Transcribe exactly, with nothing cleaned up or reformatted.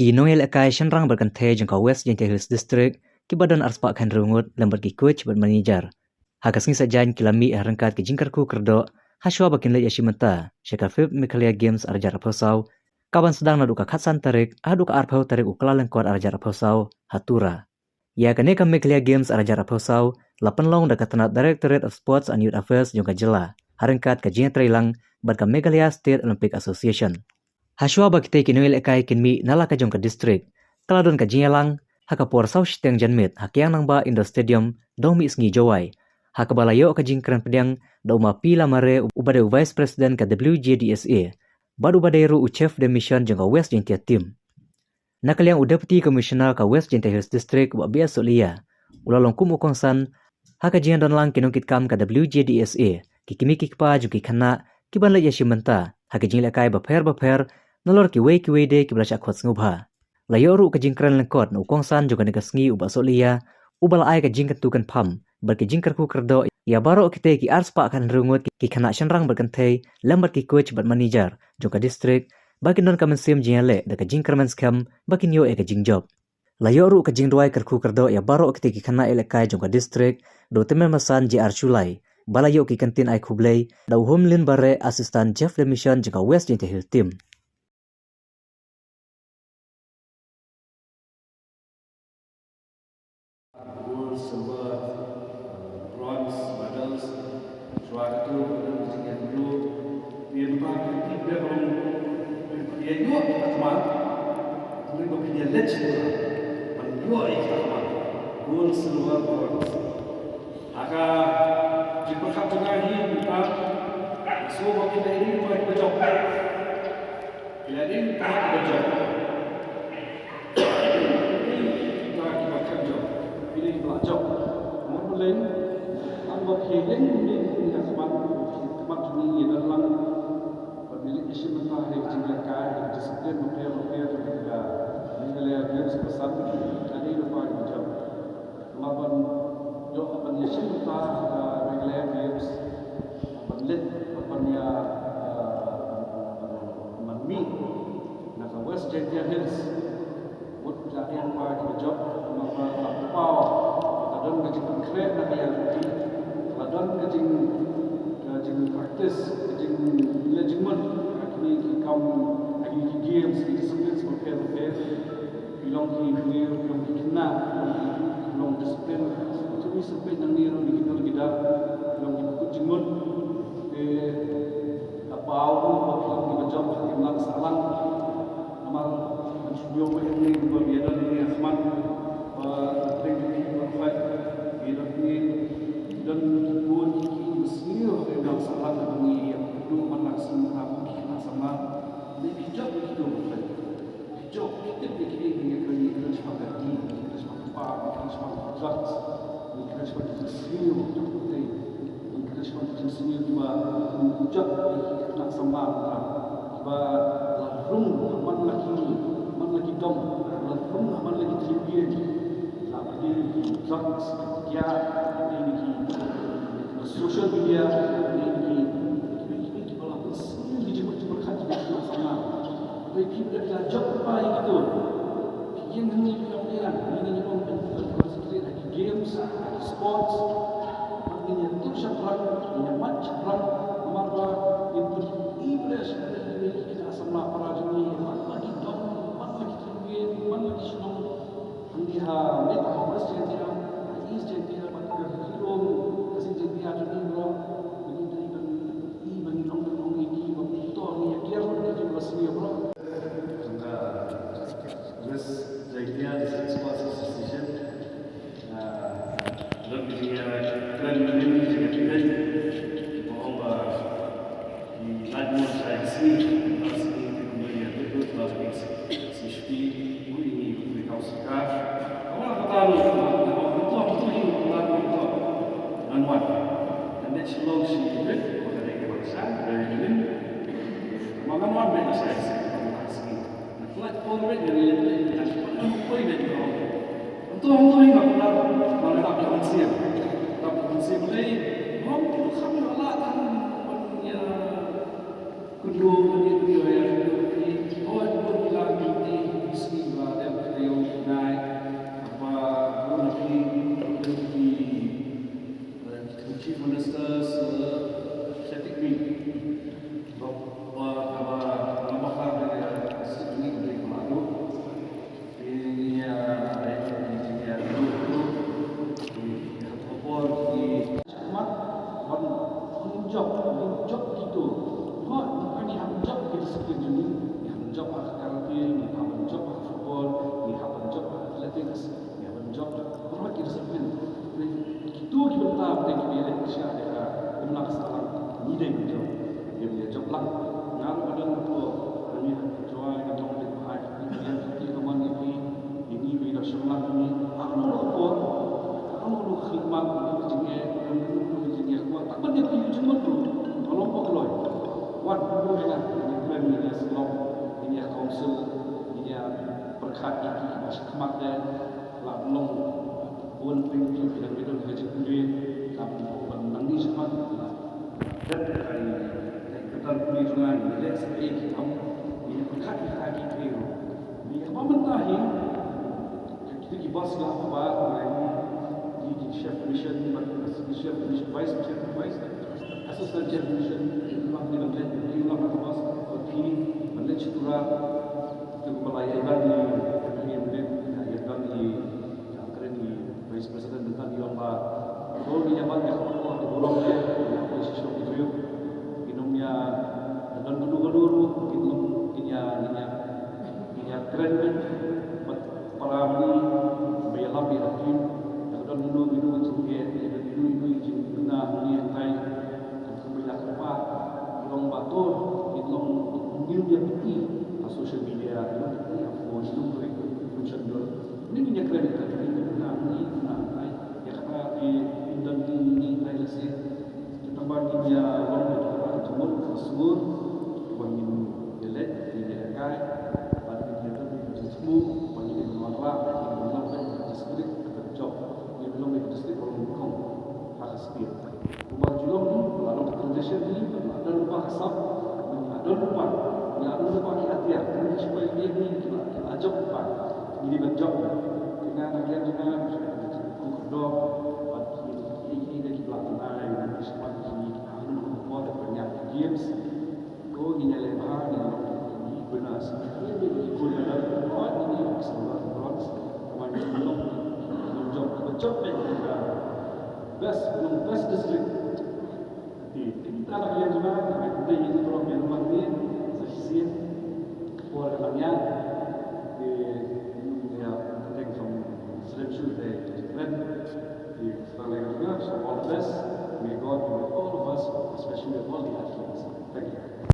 Ki nongïalehkai shynrang bad kynthei jong ka West Jaintia Hills District kiba don arspah khathynriew ngut lem bad ki coach bad manager ha ka sngi Saitjaiñ ki la mih ha ryngkat ka jingkyrkhu kyrdoh ha shuwa ba kin leit ïashim bynta sha ka fifth Meghalaya Games arhajar arphew saw, kaban sdang naduh ka khatsan tarik haduh ka arphew tarik u Kyllalyngkot arhajar arphew saw ha Tura. Ïa kane ka Meghalaya Games arhajar arphew saw la pynlong da ka tnat Directorate of Sports and Youth Affairs jong ka jylla ha ryngkat ka jingïatreilang bad ka Meghalaya State Olympic Association. Ha shuwa ba kitei ki nongïalehkai kin mih na la ka jong ka district, ka la don ka jingïalang ha ka por saw shiteng janmiet ha Kiang Nangbah Indoor Stadium, Dongmihsngi, Jowai, ha kaba la ïoh ka jingkren pdiang da u Ma P. Lamare, uba dei u Vice President ka W J D S A bad uba dei ruh u Chef de Mission jong ka West Jaintia Team. Na ka liang u Deputy Commissioner ka West Jaintia Hills District, Bah B S Sohliya, u la long kum u kongsan ha ka jingdonlang ki nongkitkam ka W J D S A, ki kmie ki kpa jong ki khynnah kiban leit ïashim bynta ha ki jinglehkai bapher bapher nalor kiwei kiwei de kiba la shah khot sngewbha. La ïoh ruh ka jingkren lyngkot na u kongsan jong kane ka sngi, u Bah Sohliya, uba la ai ka jingkyntu kynpham bad ka jingkyrkhu kyrdoh ïa baroh kitei ki arspah khathynriew ngut ki khynnah shynrang bad kynthei lem bad ki coach bad manager jong ka district ba kin don ka mynsiem jingïaleh da ka jingkyrmen skhem ba kin ïoh ïa ka jingjop. La ïoh ruh ka jingduwai kyrkhu kyrdoh ïa baroh kitei ki khynnah ïalehkai jong ka district da u tymmen basan J R Shullai, ba la ïoh ki kyntien ai khublei da u Humlin Bareh, Assistant Chef de Mission jong ka West Jaintia Hills Team. Gold, silver, bronze medals, shuwa katu, ka don ka jingïathuh, phi ïa mynta phi tip ba long, phi ïa ïoh kita ki khmat, hynrei ba phi ïa leit sha ban ïoh ïa kita ki khmat, gold, silver, bronze. Ha ka jingpyrkhat jong nga hi mynta, sngewbha phi ïa ïoh ïa ka jop. Phi ïa ïoh ïa ka jop. Kita kiba khlem jop, phi dei kiba la jop. Namar balei? Tang ba phi ïeng mynne, phi ïeng ha khmat, khmat jong ngi ïa don lang. Bad ngi leit ïashim bynta ha ki jinglehkai, ha ki disiplin bapher bapher, ha ka Meghalaya Games ba san, ka dei lypa kiba jop. Namar ban ïoh ban ïashim bynta ha ka Meghalaya Games, ban leit, ban ïa, eh, ban mih na ka West Jaintia Hills. Mut ka dei lypa kiba jop, namar ba la paw ba ka don ka jingpynkhreh na ka liang jong ki, ka don ka jing, ka jingpractice, ka jingleh jingmut ha kine ki kam, ha kine ki games, ki disciplines bapher bapher. Ki long ki briew, ki long ki khynnah, ki long discipline. Ki long ki sngewbha nangne ruh, ki khynnah ki da, ki long kiba kut jingmut. Te ka paw ruh ba ki long kiba jop ha ki imlang sahlang. Namar ban shu ñiew ba ïa ngi ba ïa don ngi ha khmat ba teng ki ba khmat ïa don ngi, don ki bun ki ki ba sniew ha ki imlang sahlang ba ngi ïa duh man la ka sngi mynta ki khynnah samla. Ngi ki jop ki duh ba khmat. Jop, ki tip ïa kine, ngi kren, ngi kren shaphang ka dih, ngi kren shaphang kpa, ngi kren shaphang drugs, ngi kren shaphang ka jingsniew jong pyrthei, ngi kren shaphang ka jingsniew kiba, ngi jop ïa ki khynnah samla mynta kiba la rung man la ki, man la ki dong, la rung man la ki thliew ïing, la pynïeng ki drugs, ki kiad, pynïeng ki social media, pynïeng ki, ki, ki, kiba la pynsniew ki jingmut jingpyrkhat jong ki khynnah samla. Hynrei phi ba la jop lypa ïa kito. Phi ïeng hangne phi ong ïa ngi, ngi ong ban concentrate ha ki games, ha ki sports. Bad ngin ïa tur shaphrang, ngin ïa mad shaphrang. Namar ba ngin pyni ba la shaphrang ïa ki khynnah samla para jong ngi, man la ki dong, man la ki thliew ïing, man la ki shnong. Hangne ha, ne ha West Jaintia, ha East Jaintia, bad ka Ri Lum, ka Seng Jaintia jong ngi baroh. Ngi dei ban i ban ong ban ong ïa ki ba to ngi ïa kiar ka jong ka senior baroh. Jong ka West Jaintia District Sports Association. Ah, don ki jingkren mynnin ki jingkren. Ba ong ba ki lait mo shai ka sngi, ka sngi ki kumne ïa tu tu ba ki sngi shuti, u ini u ni kau sika. Ka wa ka ta lu ka ma ka ma ka to ka to hi ka ma ka to. Ngan wan. Ngan dei Shillong shi bit, ka dei ka bangsa, ka dei mynnin. Ma ngan wan bit na shai ka sngi, ka ma ka sngi. Ngan flight por bit, ngan ïa bit, ngan wan poi bit ka. Ngan to, ngan to hi ka ma ka, ma ngan dap ïa mynsiem. Dap ïa mynsiem dei, ma ngan to kham ïa la tang ban ïa Kynduh kynduh ïa kynduh kynduh. Oh, kynduh ïa kynduh kynduh. Ministers, uh, Seti Kmi. Bok, uh, kaba, kaba, kaba, uh, Seti Kmi, kaba, kaba, kaba, Ngi hap ban jop ha athletics, ngi hap ban jop ha baroh ki discipline. Kitu ki bynta ba ki dei sha ka imlang sahlang ngi dei ban jop. Ngi dei ban jop lang. Nga ruh ka don ka por ba ngi ha ka jua ngi jong dei ba ai ki ïa ki ka man ïa ki ïa ngi ba ïa da shong lang ngi. Ha kano ka por, ha kano ka khyllipmat, ka jingeh, ka jingeh kwah. Tang ban ïa ki jingmut tu ka long ba kloi. Wat ko ïa nga ngi kren ngi ïa syllok, ngi ïa council, ngi ïa pyrkhat ïa ki ba shakhmat de. Lah ban long bun pynthut ki dang ïadon ka jingpule, lah ban long ban nangne shakhmat, lah dep ka kyrdan pule jong nga, ngi leh sa kaei ki kam, ngi pyrkhat ïa ka ki kaei ruh. Ngi kaba mynta hi, kita ki boss nga kaba ngi ki chief mission, bad ki chief mission, vice chief, vice assistant chief mission, ngi lang ngi lang ngi lang ka boss, bad ki ban leh chitura. Te kumba la ïa ban ïa ban ïa ban ïa kren ïa Vice President, bynta ngi ong ba ko ngi ïa ban ïa khot ko ha ki burom ïa ïa ko shisha ki briew. Ki nong ïa don kano kano ruh ki nong ki ïa ki ïa ki ïa kren bad para mani ba ïalam ïa ki ïa don kano kano jingeh ïa don kano kano jingkena hangne hangtai. Kumba ïa kyrpad ki long ba to ki long ki ïa pynti ha social media, ki long pynti ha phone, ki long pynti ha social media. Ni ki ïa kren ka ki ïa kena ni kena ai ïa kata ki don ni ni ai la se. Kita ba ki ïa long ki kata ki jumur ki sur ba ngin ïa leh ki ïa kai ba ki ïa don ki jumur ba ngin ïa wanrah ki ïa long ki district ka jop ki long ki district ba long kong ha ka state. Kumba ka jinglong hi, la long ka tradition hi, la don lypa ka sap, la don lypa, la don lypa ki atiar, ki shipai ki ni, ki la, ki la jop lypa, ki ni ban jop. Ki na na ki na, ku kdo, bad ki ki ki ki ki la na, ki shipai ki ni, ki anu ko ko da panya games. Ko ngi ïa leh bha ngi long ngi guna sa ngi ngi guna da ko ngi ngi sa bronze. Ko ngi long long jop ko jop pe ka best long best district. Ti ti ta la ïa juma ngi te ngi ko ngi long ngi sa sien. Por ka lam ïa ti ïa teng from selection day. Ti ta la ïa juma, so all the best. May God be with all of us, especially all the athletes. Thank you.